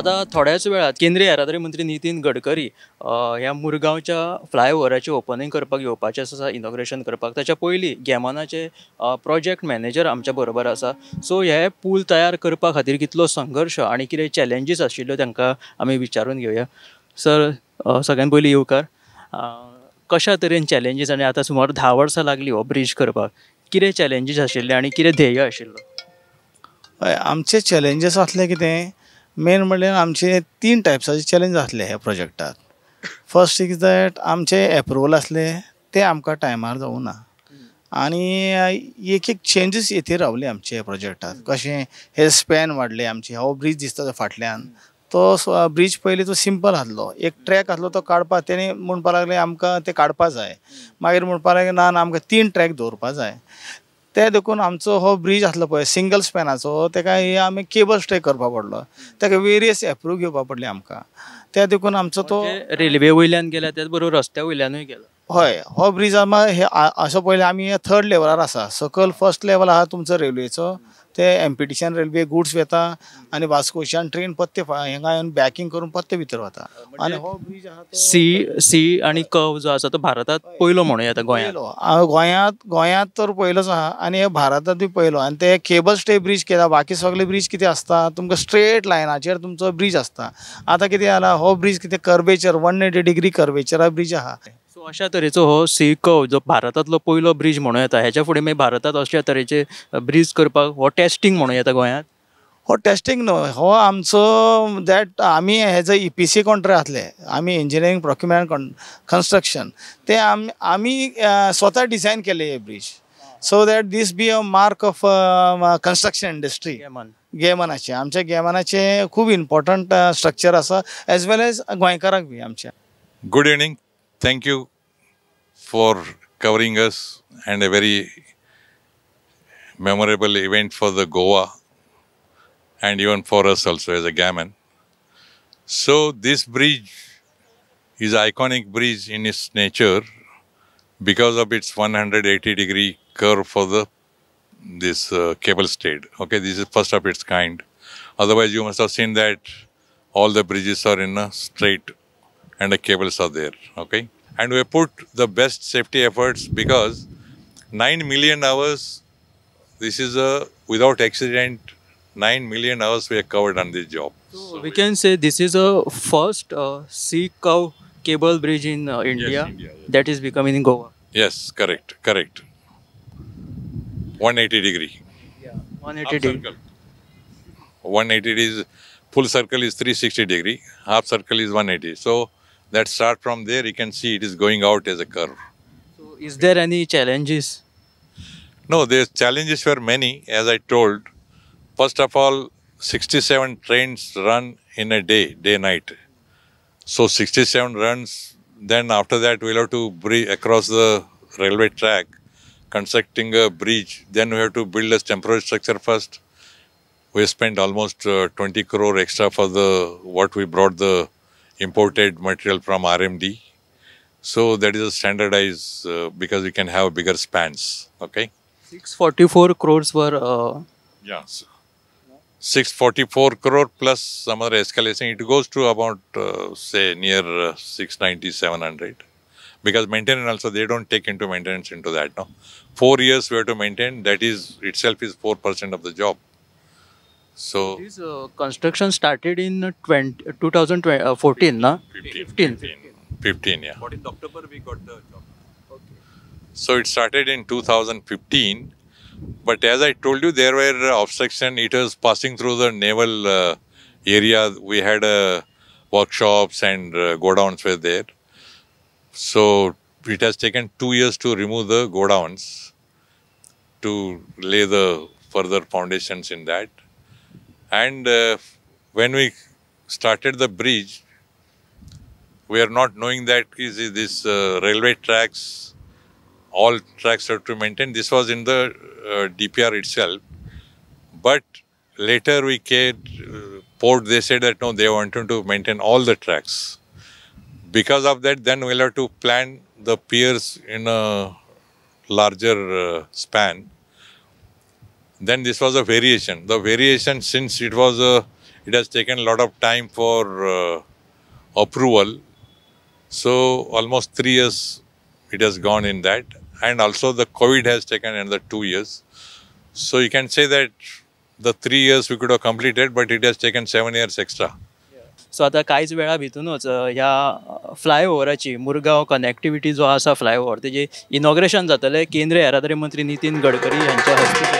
आतां थोड्याच वेळात केंद्रीय येरादारी मंत्री नितीन गडकरी ह्या मुरगांवच्या फ्लायओवराचें ओपनींग करपाक येवपाचें आसा, इनॉग्रेशन करपाक. ताच्या पयलीं गॅमनाचे प्रोजेक्ट मॅनेजर आमच्या बरोबर आसा. सो हे पूल तयार करपा खातीर कितलो संघर्श आनी कितें चॅलेंजीस आशिल्ल्यो तांकां आमी विचारून घेवया. सर, सगळ्यान पयलीं येवकार. कशा तरेन चॅलेंजीस आनी आतां सुमार 10 वर्सां लागली हो ब्रीज करपाक, कितें चॅलेंजीस आशिल्ले आनी कितें ध्येय आशिल्लो? हय, आमचे चॅलेंजीस आसले कितें मेन म्हणल्यार आमचे 3 टायप्साचे चॅलेंज आसले ह्या प्रोजेक्टाक. फर्स्ट is that आमचे एप्रुवल आसले ते आमकां टायमार जावूं ना आनी एक एक चेंजीस येत रावले आमचे प्रोजेक्टाक. कशें हे स्पॅन वाडले आमचे, हो ब्रीज दिसता फाटल्यान तो ब्रीज पयलीं तो सिंपल आसलो, एक ट्रॅक आसलो तो काडपाक तेणी म्हणपाक लागले आमकां ते काडपा जाय, मागीर म्हणपाक लागले ना ना आमकां 3 ट्रॅक दवरपा जाय. ते देखून आमचो हो ब्रीज आसलो पळय सिंगल स्पॅनाचो तेका हे आमी केबल स्टे करपा पडलो, तेका वेरियस एप्रूव घेवपा पडले आमकां. ते देखून आमचो तो रेल्वे वयल्यान गेला, त्याच बरोबर रस्त्या वयल्यानूय गेला. हय, हो ब्रीज आमी हे असो पयलीं आमी 3rd लेवलार आसा. सकयल 1st level आहा तुमचो रेल्वेचो, ते एमपीटीच्यान रेल्वे गुड्स वता आनी वास्कोच्यान ट्रेन पत्ते हांगा येवन बॅकिंग करून पत्ते भितर वता. आनी हो ब्रीज आहा सी सी आनी कर्व जो आसा तो भारतांत पयलो म्हणूं येता, गोंयांत. गोंयांत गोंयांत तर पयलोच आहा आनी हे भारतांतूय पयलो. आनी ते केबल स्टे ब्रीज केला. बाकी सगळे ब्रीज कितें आसता तुमकां स्ट्रेट लायनाचेर तुमचो ब्रीज आसता. आतां कितें जाला हो ब्रीज कितें कर्वेचर 180 डिग्री कर्वेचर ब्रीज आहा. सो अशा तरेचो हो सी कर्व जो भारतांतलो पयलो ब्रीज म्हणूं येता, हेच्या फुडें मागीर भारतांत अशा तरेचे ब्रीज करपाक हो टेस्टिंग म्हणूं येता गोंयांत? हो टेस्टिंग न्हय, हो आमचो that आमी एज अ EPC contract आसले, आमी इंजिनियरींग प्रोक्युरमेंट कन्स्ट्रक्शन ते आमी स्वता डिजायन केले हे bridge, so that this be a mark of construction industry. गॅमनाचे आमच्या गॅमनाचे खूब इम्पॉर्टंट स्ट्रक्चर आसा एज वेल एज गोंयकारांक बी आमच्या. Good evening. Thank you for covering us and a very memorable event for the Goa and even for us also as a Gammon. So this bridge is an iconic bridge in its nature because of its 180 degree curve for the this cable stayed. Okay, this is first of its kind. Otherwise you must have seen that all the bridges are in a straight and the cables are there, okay? And we put the best safety efforts because 9 million hours, this is a without accident, 9 million hours we have covered on this job. So we can say this is a first C curve cable bridge in India, yes, India, yes. That is becoming in Goa. Yes, correct, correct. 180 degree. Yeah, 180 degree. 180 is, full circle is 360 degree, half circle is 180. So that start from there, you can see it is going out as a curve. So is there any challenges? No, the challenges were many, as I told. First of all, 67 trains run in a day, day night. So 67 runs, then after that we'll have to bridge across the railway track, constructing a bridge. Then we have to build a temporary structure first. We spent almost 20 crore extra for the what we brought the imported material from RMD. So that is a standardized because we can have bigger spans. Okay. 644 crores were. Yeah, 644 crore plus some other escalation. It goes to about say near 690, 700. Because maintenance also they don't take into maintenance into that. No, 4 years we have to maintain. That is itself is 4% of the job. So this construction started in 2014, na? 15, yeah. 14th October we got the job. Okay. So it started in 2015, but as I told you, there were obstruction. It was passing through the naval area. We had workshops and godowns were there. So it has taken 2 years to remove the godowns, to lay the further foundations in that. And when we started the bridge, we are not knowing that is this railway tracks, all tracks are to maintain. This was in the DPR itself. But later we came, port, they said that no, they wanted to maintain all the tracks. Because of that, then we'll have to plan the piers in a larger span. Then this was a variation. The variation, since it was a It has taken a lot of time for approval. So almost 3 years it has gone in that, and also the COVID has taken another 2 years. So you can say that the 3 years we could have completed, but it has taken 7 years extra. So आता कांयच वेळा भितूनच ह्या फ्लायओव्हराची Murgaon connectivity जो आसा flyover तेजे inauguration जातलें केंद्रीय येरादारी मंत्री नितीन गडकरी हांच्या हस्ते.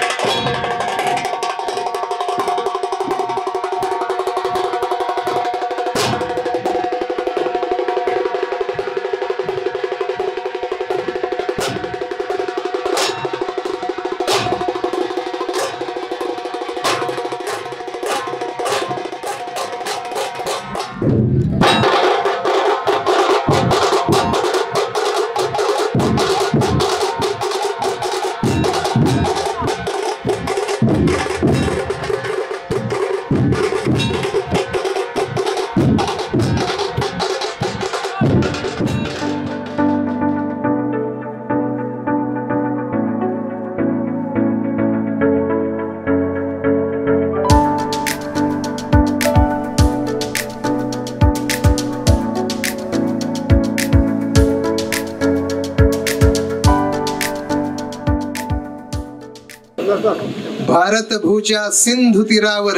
भारतभूच्या सिंधू तीरावर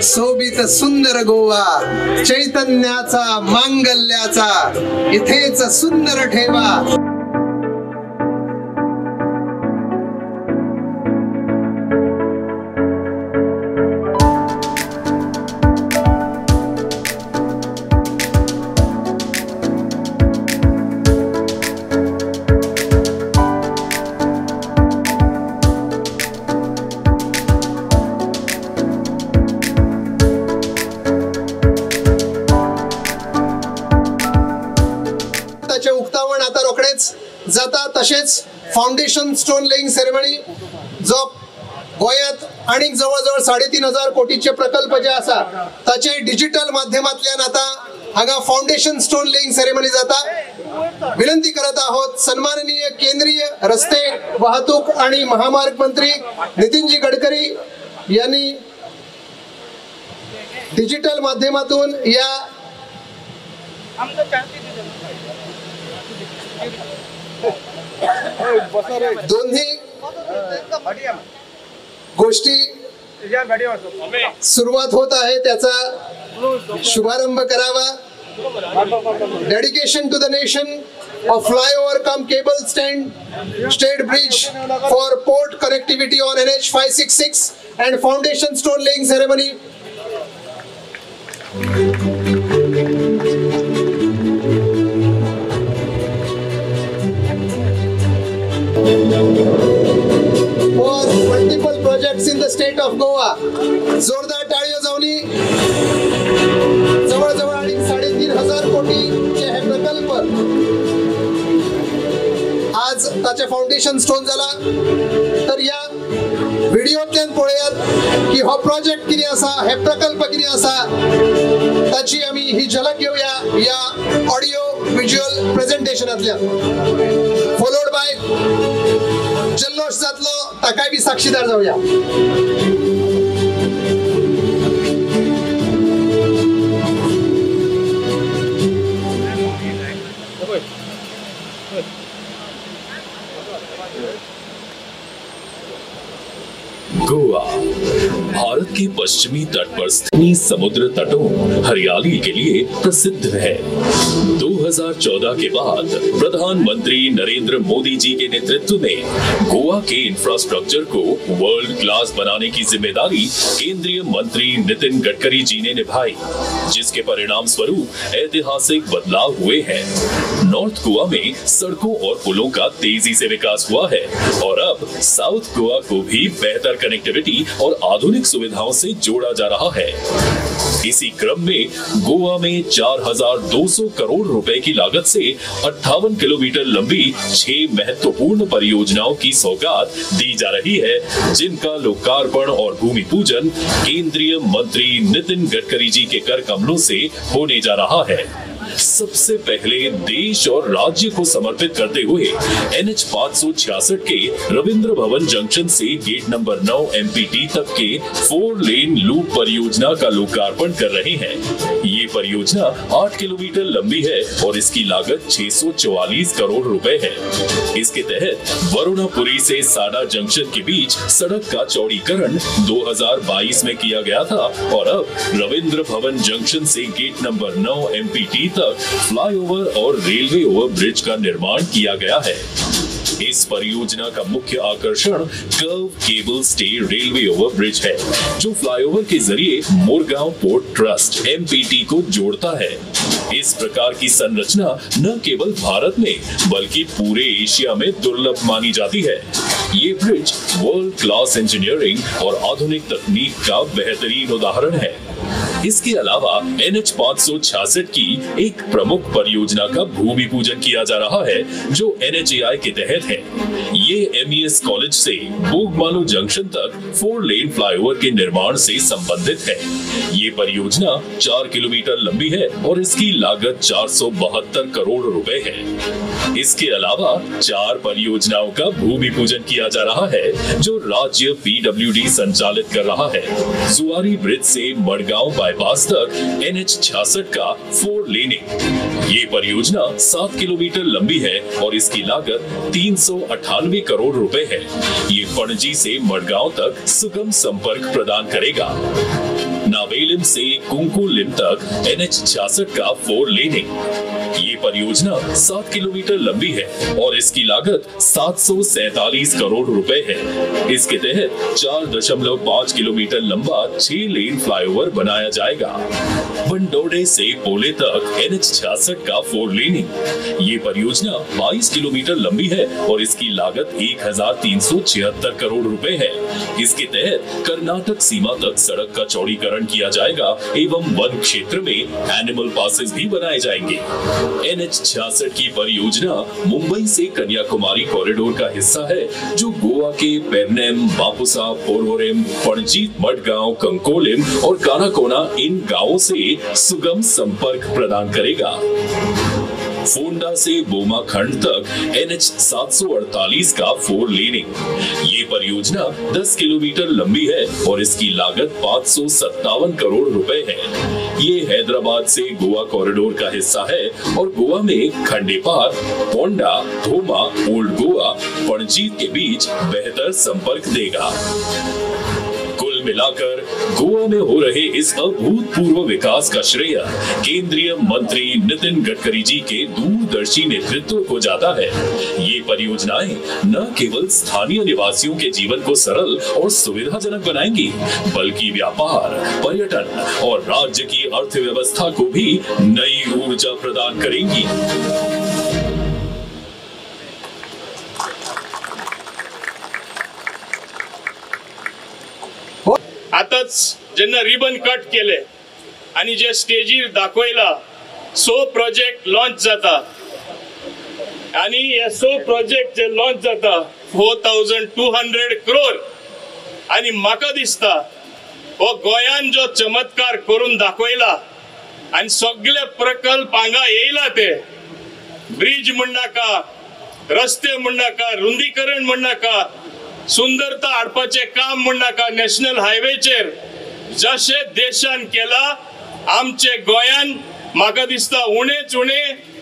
सोबीत सुंदर गोवा, चैतन्याचा मांगल्याचा इथेच सुंदर ठेवा. उक्तावण आता रोखडेच जाता. तसेच फाउंडेशन स्टोन लेईंग सेरेमनी जो गोंयांत आनीक जवळ जवळ 3,500 कोटीचे प्रकल्प जे आसा ताचे डिजिटल माध्यमांतल्यान आता हांगा फाउंडेशन स्टोन लेईंग सेरेमनी जाता. विनंती करत आहोत सन्माननीय केंद्रीय रस्ते वाहतूक आणि महामार्ग मंत्री नितीनजी गडकरी यांनी डिजिटल माध्यमातून या दोन्ही गोष्टी सुरुवात होत आहे, त्याचा शुभारंभ करावा. Dedication to the nation of flyover cum cable stayed bridge for port connectivity on NH 566 and foundation stone laying ceremony. For multiple projects in the state of Goa. जोरदार टाळयो जावनी. जवळजवळ 3,500 कोटीचे हे प्रकल्प आज ताचे फाउंडेशन स्टोन जाला. तर या व्हिडिओतल्यान पळयात की हो प्रोजेक्ट कितें आसा, हे प्रकल्प कितें आसा, ताची आमी ही झलक घेवया या ऑडिओ व्हिज्युअल प्रेझेंटेशनांतल्यान. फॉलोड बाय जल्लोष जातलो, ताकाय बी साक्षीदार जावया. गोवा भारत के पश्चिमी तट पर स्थित समुद्र तटों हरियाली के लिए प्रसिद्ध है। 2014 के बाद प्रधानमंत्री नरेंद्र मोदी जी के नेतृत्व में गोवा के इंफ्रास्ट्रक्चर को वर्ल्ड क्लास बनाने की जिम्मेदारी केंद्रीय मंत्री नितिन गडकरी जी ने निभाई, जिसके परिणाम स्वरूप ऐतिहासिक बदलाव हुए हैं। नॉर्थ गोवा में सड़कों और पुलों का तेजी से विकास हुआ है और अब साउथ गोवा को भी बेहतर कनेक्टिविटी और आधुनिक सुविधाओं से जोड़ा जा रहा है। इसी क्रम में गोवा में 4,200 करोड़ रुपए की लागत से 58 किलोमीटर लंबी 6 महत्वपूर्ण परियोजनाओं की सौगात दी जा रही है, जिनका लोकार्पण और भूमि पूजन केंद्रीय मंत्री नितिन गडकरी जी के कर कमलों से होने जा रहा है। सबसे पहले देश और राज्य को समर्पित करते हुए NH 566 K Ravindra Bhavan junction से गेट नंबर 9 MPT तक के 4 लेन लूप परियोजना का लोकार्पण कर रहे हैं। ये परियोजना 8 किलोमीटर लंबी है और इसकी लागत 644 करोड़ रुपए है। इसके तहत वरुणापुरी से साडा जंक्शन के बीच सड़क का चौड़ीकरण 2022 में किया गया था और अब रविंद्र भवन जंक्शन से गेट नंबर 9 MPT तक फ्लाईओवर और रेलवे ओवरब्रिज का निर्माण किया गया है। इस परियोजना का मुख्य आकर्षण curve cable stay railway overbridge है, जो फ्लाईओवर के जरिए मोरगांव पोर्ट ट्रस्ट MPT को जोड़ता है। इस प्रकार की संरचना न केवल भारत में बल्कि पूरे एशिया में दुर्लभ मानी जाती है। ये ब्रिज वर्ल्ड क्लास इंजीनियरिंग और आधुनिक तकनीक का बेहतरीन उदाहरण है। इसके अलावा NH 566 की एक प्रमुख परियोजना का भूमि पूजन किया जा रहा है, जो NHAI के तहत है। ये MES college से बोगमालो जंक्शन तक 4 लेन फ्लाईओवर के निर्माण से संबंधित है। ये परियोजना 4 किलोमीटर लंबी है और इसकी लागत 472 करोड़ रुपए है। इसके अलावा 4 परियोजनाओं का भूमि पूजन किया जा रहा है, जो राज्य PWD संचालित कर रहा है। जुआरी ब्रिज से मडगांव बाईपास तक NH 66 का 4 लेनिंग, ये परियोजना 7 किलोमीटर लंबी है और इसकी लागत 398 करोड़ रुपए है। ये पणजी से मडगांव तक सुगम संपर्क प्रदान करेगा। नावेलिम से कुंकुलिम तक NH 66 का 4 लेनिंग, ये परियोजना 7 किलोमीटर लंबी है और इसकी लागत 747 करोड़ रुपए है। इसके तहत 4.5 किलोमीटर लंबा 6 लेन फ्लाईओवर बनाया जाएगा। बंडोडे से पोले तक NH 66 का 4 लेनिंग, ये परियोजना 22 किलोमीटर लंबी है और इसकी लागत 1376 करोड़ रुपए है। इसके तहत कर्नाटक सीमा तक सड़क का चौड़ीकरण किया जाएगा एवं वन क्षेत्र में एनिमल पासेस भी बनाए जाएंगे। NH 66 की परियोजना मुंबई से कन्याकुमारी कॉरिडोर का हिस्सा है, जो गोवा के पेरनेम, मापुसा, पोरवोरिम, पणजी, मडगांव, कंकोलिम और कानाकोना इन गांवों से सुगम संपर्क प्रदान करेगा। फोंडा से बोमा खंड तक NH 748 का 4 लेनिंग, ये परियोजना 10 किलोमीटर लंबी है और इसकी लागत 557 करोड़ रुपए है। ये हैदराबाद से गोवा कॉरिडोर का हिस्सा है और गोवा में खंडेपार, पोंडा, धोमा, ओल्ड गोवा, पणजी के बीच बेहतर संपर्क देगा। कुल मिलाकर गोवा में हो रहे इस अभूतपूर्व विकास का श्रेय केंद्रीय मंत्री नितिन गडकरी जी के दूरदर्शी नेतृत्व को जाता है। ये परियोजनाएं न केवल स्थानीय निवासियों के जीवन को सरल और सुविधाजनक बनाएंगी, बल्कि व्यापार, पर्यटन और राज्य की अर्थव्यवस्था को भी नई ऊर्जा प्रदान करेंगी। आताच जेन्ना रिबन कट केले आनी जे स्टेजीर दाखयला सो प्रोजेक्ट लॉन्च जाता आनी हे सो प्रोजेक्ट जे लॉन्च जाता 4200 करोड आनी म्हाका दिसता हो गोंयान जो चमत्कार करून दाखयला आनी सगळे प्रकल्प हांगा येयला, ते ब्रिज म्हणनाका, रस्ते म्हणनाका, रुंदीकरण म्हणनाका, सुंदरता हाडपाचें काम म्हणनाका, नॅशनल हायवेचेर जशें देशान केला आमचे गोंयान म्हाका दिसता उणेच उणे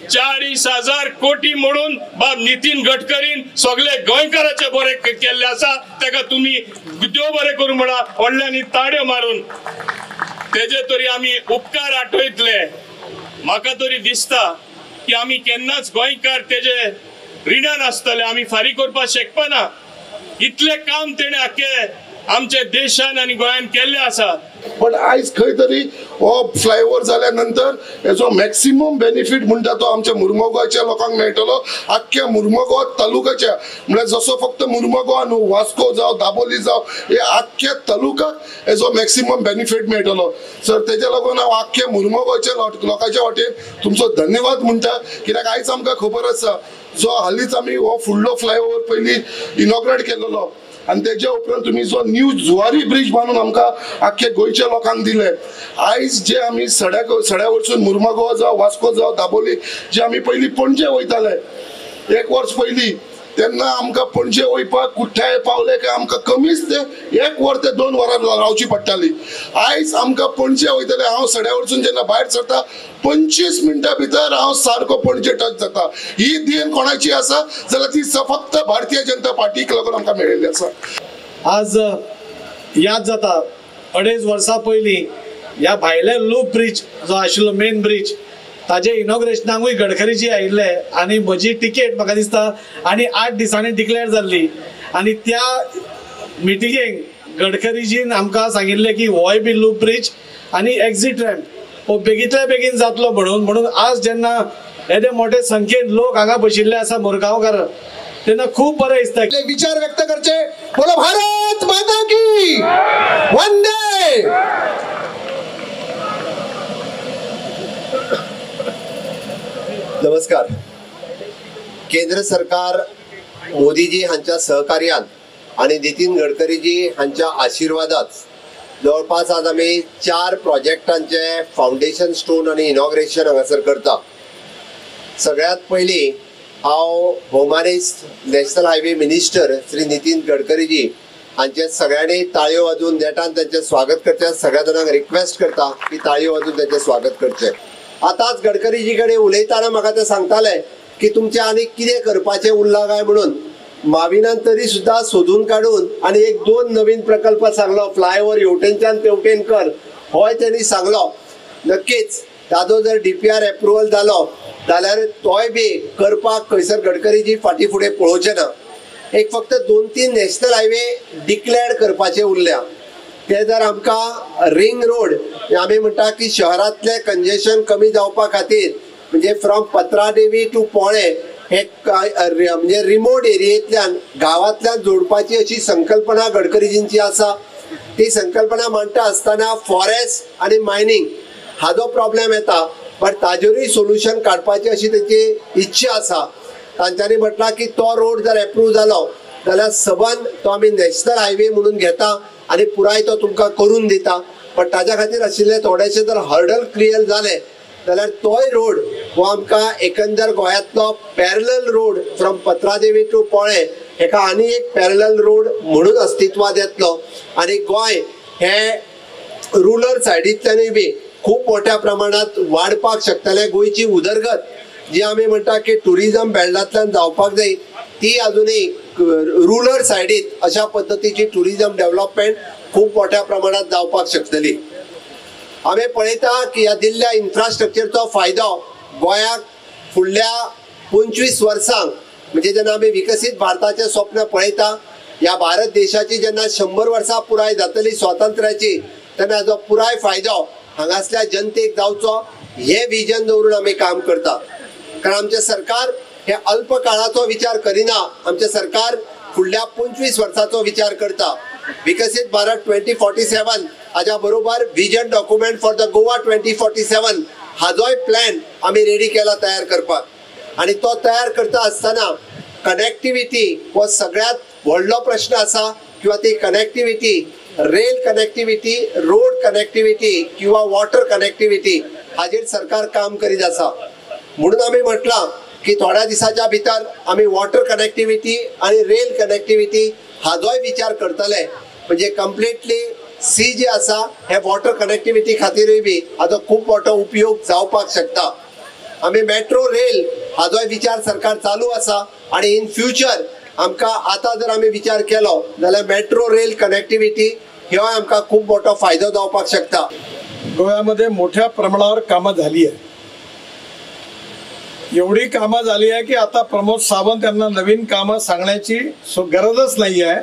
40,000 कोटी म्हणून बाब नितीन गडकरीन सगळे गोंयकाराचे बरे केल्ले आसा। ताका तुमी देव बरें करूं म्हणा व्हडल्यांनी ताळयो मारून तेजे तरी आमी उपकार आठयतले। म्हाका तरी दिसता की आमी केन्नाच गोंयकार तेजे रिणान आसतले, आमी फारीक करपाक शकपाना। इतले काम तेणे आख्खे आमच्या देशान आनी गोंयान केल्ले आसा। पण आयज खंय तरी हो फ्लायओवर जाल्या नंतर हेजो मॅक्सिमम बेनिफीट म्हणटा तो आमच्या मुर्मगांवच्या लोकांक मेळटलो, आख्ख्या मुर्मगांव तालुक्याच्या, म्हळ्यार जसो फक्त मुर्मगांव न्हू, वास्को जावं, दाबोली जावं, हे आख्ख्या तालुक्याक हेजो मॅक्सिमम बेनिफीट मेळटलो। सर तेज्या लागून हांव आख्ख्या मुर्मगांवच्या लोकांच्या वाटेन तुमचो धन्यवाद म्हणटा, कित्याक आयज आमकां खबर आसा जो हालींच आमी हो फुडलो फ्लायओवर पयलीं इनॉग्रेट केल्लो आनी तेज्या उपरांत तुमी जो न्यू जुवारी ब्रिज बांदून आमकां आख्खे गोंयच्या लोकांक दिले. आयज जे आमी सड्या वरसून मुर्मागोवा जावं वास्को जावं दाबोली जे आमी पयलीं पणजे वयताले एक वर्स पयलीं, तेन्ना आमकां पणजे वयपाक कुठ्ठाळे पावले काय आमकां कमीच ते 1 वर ते 2 वरां रावची पडटाली. आयज आमकां पणजे वयतले, हांव सड्या वरसून जेन्ना भायर सरता 25 मिनटां भितर हांव सारको पणजे टच जाता. ही देण कोणाची आसा जाल्यार ती फक्त भारतीय जनता पार्टीक लागून आमकां मेळिल्ली आसा. आज याद जाता 2.5 वर्सां पयलीं ह्या भायले लूप ब्रिज जो आशिल्लो मेन ब्रिज ताजे इनॉग्रेशनाकूय गडकरीजी आयिल्ले आनी म्हजी टिकेट म्हाका दिसता आनी 8 दिसांनी डिक्लेअर जाल्ली आनी त्या मिटिंगेक गडकरीजीन आमकां सांगिल्लें की होय बी लूप ब्रिज आनी एक्झीट रॅम्प हो बेगींतल्या बेगीन जातलो म्हणून. म्हणून आज जेन्ना येदे मोठे संख्येन लोक हांगा बशिल्ले आसा मुरगांवकार तेन्ना खूब बरें दिसता. विचार व्यक्त करचे. बोलो भारत माता की वंदे. नमस्कार. केंद्र सरकार मोदीजी हांच्या सहकार्यान आणि नितीन गडकरीजी हांच्या आशीर्वादात जवळपास आज आमी 4 प्रोजेक्टांचे फावंडेशन स्टोन आनी इनॉग्रेशन हांगासर करता. सगळ्यात पयलीं हांव भोवमानेस्त national highway minister Shri Nitin Gadkari ji हांचे सगळ्यांनी ताळयो वाजून नेटान तांचें स्वागत करचें. सगळ्या जाणांक रिक्वेस्ट करता की ताळयो वाजून तांचें स्वागत करचें. आतांच गडकरीजी कडेन उलयतना म्हाका ते सांगताले की तुमचें आनी कितें करपाचें उरलां काय म्हणून. माविनान तरी सुद्दां सोदून काडून आनी 1-2 नवीन प्रकल्प सांगलो. फ्लायओवर हेवटेनच्यान तेवटेन कर होय तेणी सांगलो. नक्कीच ताजो जर DPR approval जालो जाल्यार तोय बी करपाक खंयसर गडकरीजी फाटीं फुडें पळोवचें ना. एक फक्त 2-3 नॅशनल हायवे डिक्लेअर करपाचे उरल्या. ते जर आमकां रिंग रोड आमी म्हणटा की शहरांतलें कंजेशन कमी जावपा खातीर म्हणजे फ्रॉम पत्रादेवी टू पोळे हे म्हणजे रिमोट एरियेंतल्यान गांवांतल्यान जोडपाची अशी संकल्पना गडकरीजींची आसा. ती संकल्पना मांडटा आसतना फॉरेस्ट आनी मायनींग हाजो प्रॉब्लेम येता, बट ताजेरूय सोल्युशन काडपाची अशी तेंची इच्छा आसा. तांच्यांनी म्हटलां की तो रोड जर एप्रूव जालो जाल्यार सबंद तो आमी नॅशनल हायवे म्हणून घेता आनी पुराय तो तुमकां करून दिता. पण ताज्या खातीर आशिल्ले थोडेशे जर हर्डल क्लियर जाले जाल्यार तोय रोड हो आमकां एकंदर गोंयांतलो parallel road from Patradevi to Polem हेका आनी एक पॅरलल रोड म्हणून अस्तित्वात येतलो आनी गोंय हे रुरल सायडींतल्यानूय बी खूब मोठ्या प्रमाणात वाडपाक शकतलें. गोंयची उदरगत जी आमी म्हणटा की ट्युरिजम बेल्टांतल्यान जावपाक जाय ती अजूनय रुरल सायडीत अशा पद्दतीची ट्युरिजम डेव्हलपमेंट खूब मोठ्या प्रमाणात जावपाक शकतली. आमी पळयता की ह्या दिल्ल्या इन्फ्रास्ट्रक्चरचो फायदो गोंयाक फुडल्या 25 वर्सांक म्हणजे जेन्ना आमी विकसीत भारताचें स्वप्न पळयता, ह्या भारत देशाची जेन्ना 100 वर्सां पुराय जातली स्वातंत्र्याची तेन्ना हाजो पुराय फायदो हांगासल्या जनतेक जावचो हें विजन दवरून आमी काम करता. कारण आमचें सरकार हे अल्प काळाचो विचार करिना, आमचें सरकार फुडल्या 25 वर्सांचो विचार करता. विकसीत भारत 2047 हाज्या बरोबर vision document for the Goa 2047 हाजोय plan आमी रेडी केला तयार करपाक. आनी तो तयार करता आसतना कनेक्टिविटी हो सगळ्यांत व्हडलो प्रश्न आसा किंवा ती connectivity rail connectivity, road connectivity किंवा वॉटर कनेक्टिविटी हाजेर सरकार काम करीत आसा. म्हणून आमी म्हटलां की थोड्या दिसाच्या भितर आमी वॉटर कनेक्टिविटी आनी रेल कनेक्टिविटी हाजोय विचार करतले. म्हणजे कंप्लिटली सी जे आसा हे वॉटर कनेक्टिविटी खातीरूय बी हाजो खूब मोठो उपयोग जावपाक शकता. आमी मेट्रो रेल हाजोय विचार सरकार चालू आसा आनी इन फ्युचर आमकां आतां जर आमी विचार केलो जाल्यार मेट्रो रेल कनेक्टिविटी ह्योय आमकां खूब मोठो फायदो जावपाक शकता. गोव्यामध्ये मोठ्या प्रमाणावर कामं झाली आहे. एवढी कामं झाली आहे की आता प्रमोद सावंत यांना नवीन कामं सांगण्याची गरजच नाही आहे.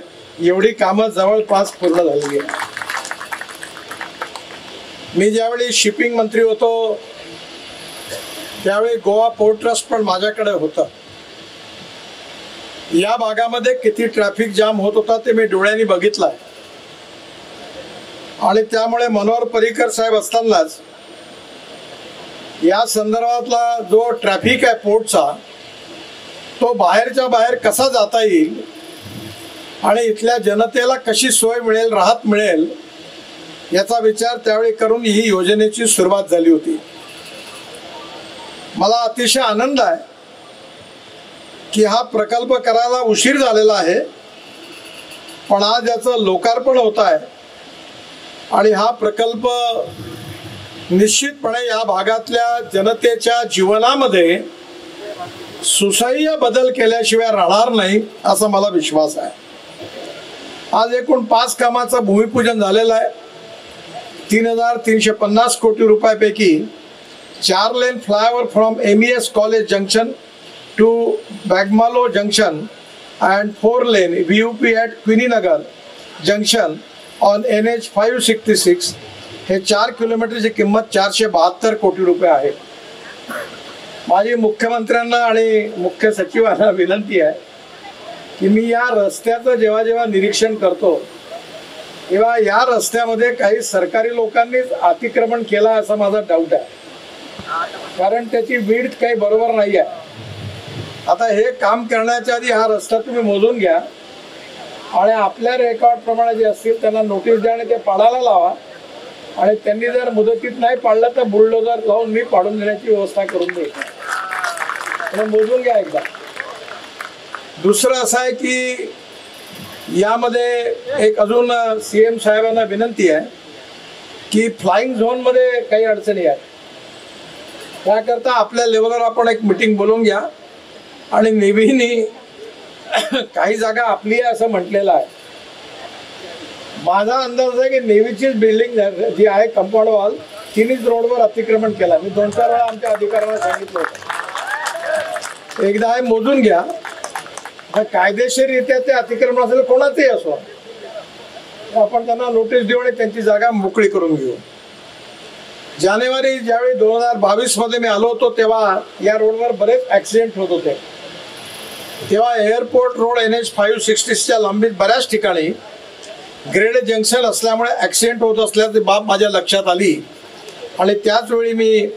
एवढी कामं जवळपास पूर्ण झालेली आहे. मी ज्यावेळी शिपिंग मंत्री होतो त्यावेळी गोवा पोर्ट ट्रस्ट पण माझ्याकडे होतं. या भागामध्ये किती ट्रॅफिक जाम होत होता ते मी डोळ्यांनी बघितलं आहे आणि त्यामुळे मनोहर पर्रिकर साहेब असतानाच या संदर्भातला जो ट्रॅफिक आहे पोर्टचा तो बाहेरच्या बाहेर कसा जाता येईल आणि इथल्या जनतेला कशी सोय मिळेल, राहत मिळेल याचा विचार त्यावेळी करून ही योजनेची सुरुवात झाली होती। मला अतिशय आनंद आहे की हा प्रकल्प करायला उशीर झालेला आहे, पण आज याचं लोकार्पण होत आहे आणि हा प्रकल्प निश्चितपणे या भागातल्या जनतेच्या जीवनामध्ये सुसह्य बदल केल्याशिवाय राहणार नाही असा मला विश्वास आहे। आज एकूण 5 कामाचं भूमिपूजन झालेलं आहे। 3,350 कोटी रुपयापैकी 4 lane flyover from MES college junction to Bogmalo junction and 4 lane VUP at Quininagar junction on NH 566 हे 4 किलोमीटरची किंमत 472 कोटी रुपये आहे। माझी मुख्यमंत्र्यांना आणि मुख्य सचिवांना विनंती आहे की मी या रस्त्याचं जेव्हा जेव्हा निरीक्षण करतो तेव्हा या रस्त्यामध्ये काही सरकारी लोकांनीच अतिक्रमण केला असा माझा डाऊट आहे, कारण त्याची विड्थ काही बरोबर नाही आहे। आता हे काम करण्याच्या आधी हा रस्ता तुम्ही मोजून घ्या आणि आपल्या रेकॉर्डप्रमाणे जे असतील त्यांना नोटीस द्या आणि ते पाडायला लावा आणि त्यांनी जर मुदतीत नाही पाडलं तर बुलडोजर लावून मी पाडून देण्याची व्यवस्था करून देईल। म्हणून मोजून घ्या एकदा। दुसरं असं आहे की यामध्ये एक अजून CM साहेबांना विनंती आहे की फ्लाईंग झोनमध्ये काही अडचणी आहेत, त्याकरता आपल्या लेवलवर आपण एक मिटिंग बोलवून घ्या आणि नेव्हीनी काही जागा आपली आहे असं म्हटलेलं आहे। माझा अंदाज आहे की नेव्हीचीच बिल्डिंग जी आहे कंपाऊंड वॉल, तिनेच रोडवर अतिक्रमण केला। मी 2-4 वेळा आमच्या अधिकाऱ्यांना सांगितलं होतं, एकदा हे मोजून घ्या। कायदेशीररित्या ते अतिक्रमण असेल कोणाचंही असो, आपण त्यांना नोटीस देऊ आणि त्यांची जागा मोकळी करून घेऊ। जानेवारी ज्यावेळी 2022 मध्ये मी आलो होतो तेव्हा या रोडवर बरेच ॲक्सिडेंट होत होते। तेव्हा एअरपोर्ट रोड NH 566च्या लांबीत बऱ्याच ठिकाणी ग्रेड जंक्शन असल्यामुळे ॲक्सिडेंट होत असल्याची बाब माझ्या लक्षात आली आणि त्याचवेळी मी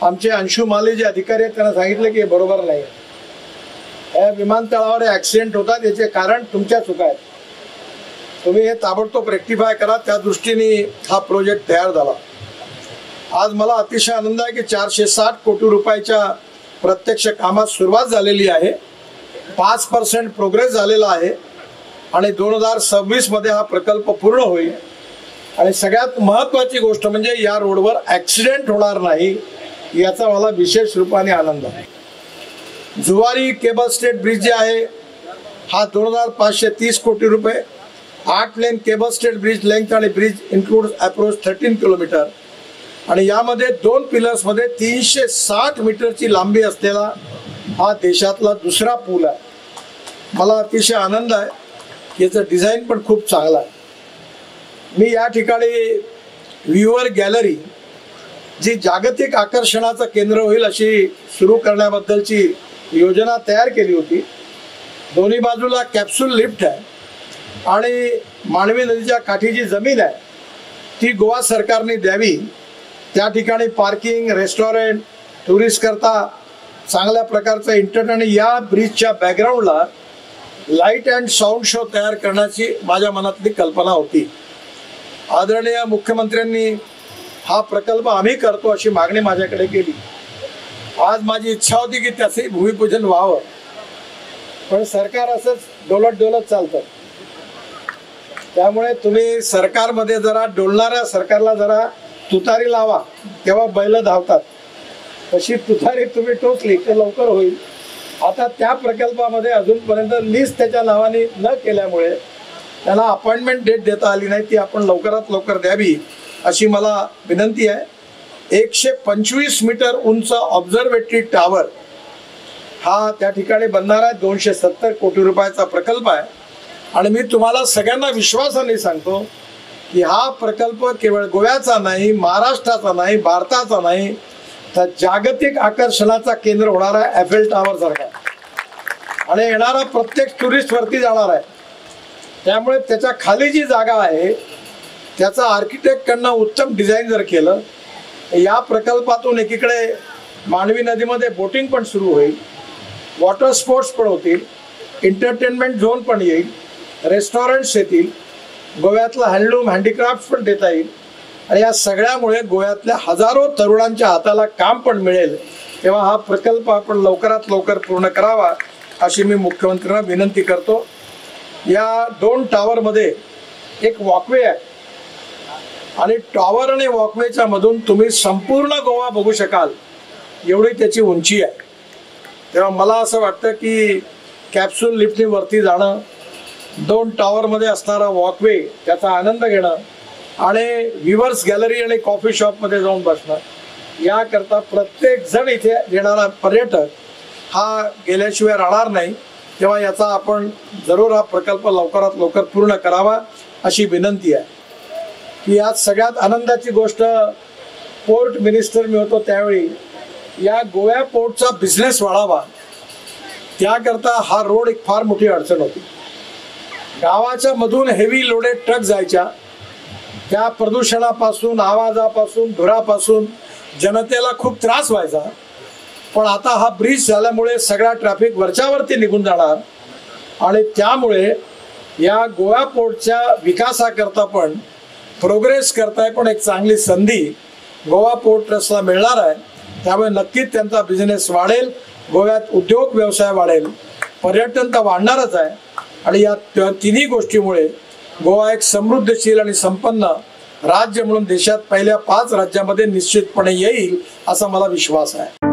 आमचे अंशु माली जे अधिकारी आहेत त्यांना सांगितलं की हे बरोबर नाही, या विमानतळावर ॲक्सिडेंट होतात याचे कारण तुमच्या चुका आहेत, तुम्ही हे ताबडतोब रेक्टिफाय करा। त्या दृष्टीने हा प्रोजेक्ट तयार झाला। आज मला अतिशय आनंद आहे की 460 कोटी रुपयाच्या प्रत्यक्ष कामात सुरुवात झालेली आहे, 5% प्रोग्रेस झालेला आहे आणि 2026 मध्ये हा प्रकल्प पूर्ण होईल। आणि सगळ्यात महत्त्वाची गोष्ट म्हणजे या रोडवर ॲक्सिडेंट होणार नाही याचा मला विशेष रूपाने आनंद आहे। जुवारी केबल स्टेट ब्रिज जे आहे हा 2,530 कोटी रुपये, 8 lane cable stayed bridge length आणि ब्रिज इन्क्लूड अप्रोच 13 किलोमीटर आणि यामध्ये 2 पिलर्समध्ये 360 मीटरची लांबी असलेला हा देशातला दुसरा पूल आहे। मला अतिशय आनंद आहे, याचं डिझाईन पण खूप चांगलं आहे। मी या ठिकाणी व्ह्यूअर गॅलरी जी जागतिक आकर्षणाचं केंद्र होईल अशी सुरू करण्याबद्दलची योजना तयार केली होती। दोन्ही बाजूला कॅप्सूल लिफ्ट आहे आणि मांडवी नदीच्या काठी जी जमीन आहे ती गोवा सरकारने द्यावी, त्या ठिकाणी पार्किंग, रेस्टॉरंट, टुरिस्टकरता चांगल्या प्रकारचं इंटरनेट आणि या ब्रिजच्या बॅकग्राऊंडला लाईट अँड साऊंड शो तयार करण्याची माझ्या मनातली कल्पना होती। आदरणीय मुख्यमंत्र्यांनी हा प्रकल्प आम्ही करतो अशी मागणी माझ्याकडे केली। आज माझी इच्छा होती की त्याचे भूमिपूजन व्हावं, पण सरकार असंच डोलत डोलत चालतं, त्यामुळे तुम्ही सरकारमध्ये जरा डोलणाऱ्या सरकारला जरा तुतारी लावा, तेव्हा बैल धावतात, तशी तुतारी तुम्ही टोचली तर लवकर होईल। आता त्या प्रकल्पामध्ये अजूनपर्यंत लिस्ट त्याच्या नावाने न केल्यामुळे त्यांना अपॉइंटमेंट डेट देता आली नाही, ती आपण लवकरात लवकर द्यावी अशी मला विनंती आहे। 125 मीटर उंच ऑब्झर्वेटरी टावर हा त्या ठिकाणी बनणार आहे। 270 कोटी रुपयाचा प्रकल्प आहे आणि मी तुम्हाला सगळ्यांना विश्वासाने सांगतो की हा प्रकल्प केवळ गोव्याचा नाही, महाराष्ट्राचा नाही, भारताचा नाही, तर जागतिक आकर्षणाचा केंद्र होणार आहे, एफेल टावर सारखा, आणि येणारा प्रत्येक टुरिस्ट वरती जाणार आहे। त्यामुळे त्याच्या खाली जी जागा आहे त्याचा आर्किटेक्टकडनं उत्तम डिझाईन जर केलं, या प्रकल्पातून एकीकडे मांडवी नदीमध्ये बोटिंग पण सुरू होईल, वॉटर स्पोर्ट्स पण होतील, एंटरटेनमेंट झोन पण येईल रेस्टॉरंट्स येतील, गोव्यातलं हँडलूम हँडीक्राफ्ट पण देता येईल आणि या सगळ्यामुळे गोव्यातल्या हजारो तरुणांच्या हाताला काम पण मिळेल. तेव्हा हा प्रकल्प आपण लवकरात लवकर पूर्ण करावा अशी मी मुख्यमंत्र्यांना विनंती करतो. या 2 टावरमध्ये एक वॉकवे आहे आणि टॉवर आणि वॉकवेच्या मधून तुम्ही संपूर्ण गोवा बघू शकाल एवढी त्याची उंची आहे. तेव्हा मला असं वाटतं की कॅप्सूल लिफ्टने वरती जाणं, 2 टॉवरमध्ये असणारा वॉकवे त्याचा आनंद घेणं आणि व्ह्युअर्स गॅलरी आणि कॉफी शॉपमध्ये जाऊन बसणं, याकरता प्रत्येक जण इथे येणारा पर्यटक हा गेल्याशिवाय राहणार नाही. तेव्हा याचा आपण जरूर हा प्रकल्प लवकरात लवकर पूर्ण करावा अशी विनंती आहे. की यात सगळ्यात आनंदाची गोष्ट, पोर्ट मिनिस्टर मी होतो त्यावेळी या गोव्या पोर्टचा बिझनेस वाढावा त्याकरता हा रोड एक फार मोठी अडचण होती. गावाच्या मधून हेवी लोडेड ट्रक जायच्या, त्या प्रदूषणापासून, आवाजापासून, धुरापासून जनतेला खूप त्रास व्हायचा. पण आता हा ब्रिज झाल्यामुळे सगळा ट्रॅफिक वरच्यावरती निघून जाणार आणि त्यामुळे या गोवा पोर्टच्या विकासाकरता पण प्रोग्रेस करताय पण एक चांगली संधी गोवा पोर्ट ट्रस्टला मिळणार आहे. त्यामुळे नक्कीच त्यांचा बिझनेस वाढेल, गोव्यात उद्योग व्यवसाय वाढेल, पर्यटन तर वाढणारच आहे आणि या तिन्ही गोष्टीमुळे गोवा एक समृद्धशील आणि संपन्न राज्य म्हणून देशात पहिल्या 5 राज्यांमध्ये निश्चितपणे येईल असा मला विश्वास आहे.